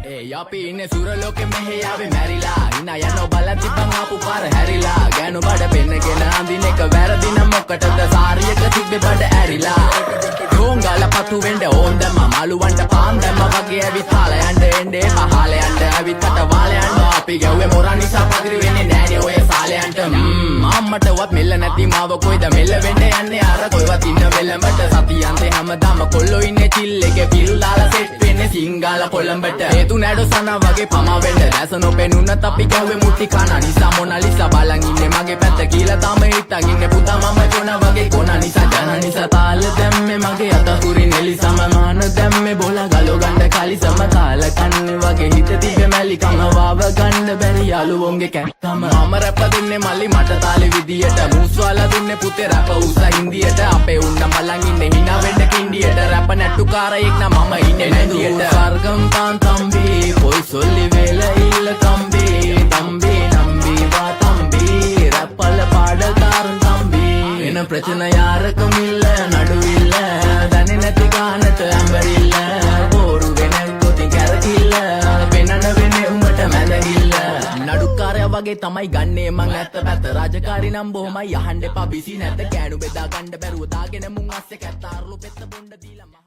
ඒ අපි ඉන්නේ සුර ලෝකෙ, මෙහෙ ආවේ මැරිලා. හිනා යනෝ බලන් තිබ්බන් ආපු පාර හැරිලා. ගෑනු බඩ පෙන්නගෙන අඳින එක වැරදි නම් මොකටද සාරියක තිබ්බේ බඩ ඇරිලා? ඩෝංගාලා පතු වෙන්න ඕන් දැම්මා, මාළුවන්ට පාන් දැම්මා වගේ ඇවිත් හාලා යන්න එන්න එපා. හාලා යන්න ඇවිත් කට වාලා යන්න. අපි ගැව්වේ මොරා නිසා පදිරි වෙන්නේ නෑනේ ඔය සාලයන්ට. අම්මටවත් මෙල්ල නැති මාව කොයිද මෙල්ල වෙන්න යන්නේ අර කොයිවත් ඉන්න වෙලඹට? සතියන්තේ හැමදාම කොල්ලෝ ඉන්නේ චිල් එකේ, පිල් දාලා සෙට් වෙන්නේ සිංගාල කොළඹට. හේතු නෑඩෝ සනා වගේ පමා වෙන්න. දැස නොපෙනුනත් අපි ගැහුවේ මුට්ටි කන නිසා. මොනාලිසා බලන් ඉන්නේ මගේ පැත්ත කියලා තාම හිතන් ඉන්නේ පුතා මම ජොන වගේ කොන නිසා. ජන නිසා තාල දැම්මේ මගේ අත කුරි නෙලිසම. මාන දැම්මේ බොල ගලෝ ගන්න කලිසම. තාල කන්නේ වගේ හිත තිබෙ මැලිකම. වාව ගන්න බැරි යාළුවෝන්ගේ කැක්කම. මම රැප දුන්නේ මල්ලි මට තාලෙ විදියට. මූස්වාලා දුන්නේ පුතේ රැප උස හින්දියට. අපේ උන්න බලන් ඉන්නේ හිනා වෙන්න කින්ඩියට. රැප නැට්ටුකාරයෙක් නම් මම ඉන්නේ නැන්දියට. ස්වර්ගම් தான் தம்பி, பொய் சொல்லி வேலை இல்ல தம்பி. தம்பி நம்பி வா தம்பி, ரப்பல பாடல் தாரும் தம்பி. என்ன பிரச்சனை யாருக்கும் இல்ல නඩු இல்ல. දන්නේ නැති ගානට ඇඹරිල්ල. බෝරු වෙන කොතින් කැරකිල්ල. පෙනන වෙන්නේ උඹට මැදගිල්ල. නඩුකාරයා වගේ තමයි ගන්නේ මං ඇත්ත පැත්ත. රාජකාරි නම් බොහොමයි, අහන්න එපා බිසි නැත. කෑනු බෙදා ගන්න බැරුව දාගෙන මුන් අස්සේ කැත්ත. අරලු පෙත්ත බොණ්ඩ දීලා.